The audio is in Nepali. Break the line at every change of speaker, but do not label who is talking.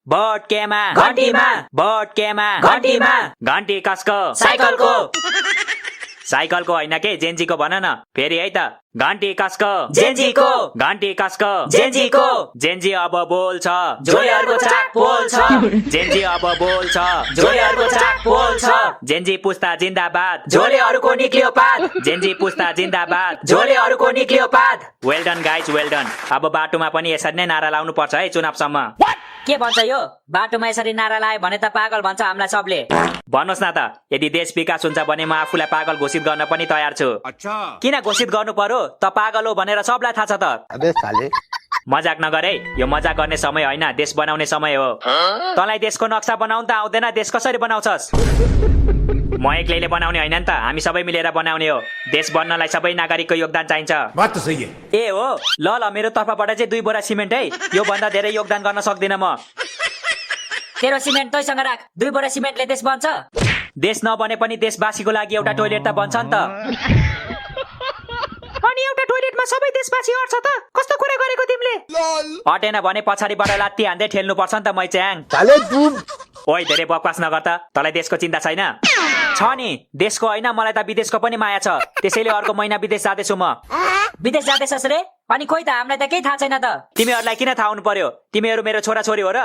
बोट केमा
घन्टीमा
बोट केमा
घन्टीमा
घन्टी कसको
साइकलको
साइकलको होइन के जेन्जीको भन न फेरि है त घन्टी कसको
जेन्जीको
घन्टी कसको
जेन्जीको
जेन्जी अब बोल्छ
झोलेहरूको चाक पोल्छ
जेन्जी अब बोल्छ
झोलेहरूको चाक पोल्छ
जेन्जी पुस्ता जिन्दाबाद
झोलेहरूको निक्लियो पात
जेन्जी पुस्ता जिन्दाबाद
झोलेहरूको निक्लियो पात
well done guys well done अब बाटोमा पनि यसरी नै नारा लाउनु पर्छ है चुनावसम्म
के भन्छ यो बाटोमा यसरी नारा लायो भने त पागल भन्छ हामीलाई सबले
भन्नुहोस् न त यदि देश विकास हुन्छ भने म आफूलाई पागल घोषित गर्न पनि तयार छु किन घोषित गर्नु पर्यो त पागल हो भनेर सबलाई थाहा छ त मजाक नगर है यो मजाक गर्ने समय होइन देश बनाउने समय हो तँलाई देशको नक्सा बनाउन त आउँदैन देश कसरी बनाउँछस् म एक्लैले बनाउने होइन नि त हामी सबै मिलेर बनाउने हो देश बन्नलाई सबै नागरिकको योगदान चाहिन्छ
बात त सही है
ए हो ल मेरो तर्फबाट चाहिँ 2 बोरा सिमेन्ट है यो भन्दा धेरै योगदान गर्न सक्दिन म
तेरो सिमेन्ट तैसँग राख 2 बोरा सिमेन्टले देश बन्छ
देश नबने पनि देशवासीको लागि एउटा टोयलेट त बन्छ नि त अनि एउटा टोयलेटमा सबै देशवासी अट्छ त कस्तो कुरा गरेको तिमीले अटेन भने पछाडीबाट लात्ती हान्दै ठेल्नु पर्छ नि त मैच्याङ ओइ धेरै बकवास नगर त तँलाई देशको चिन्ता छैन छ नि देशको होइन मलाई त विदेशको पनि माया छ त्यसैले अर्को महिना विदेश जाँदैछु म
विदेश जाँदैछस् रे अनि खोइ त हामीलाई त केही थाहा छैन त
तिमीहरूलाई किन थाहा हुनु पर्यो तिमीहरू मेरो छोरा छोरी हो र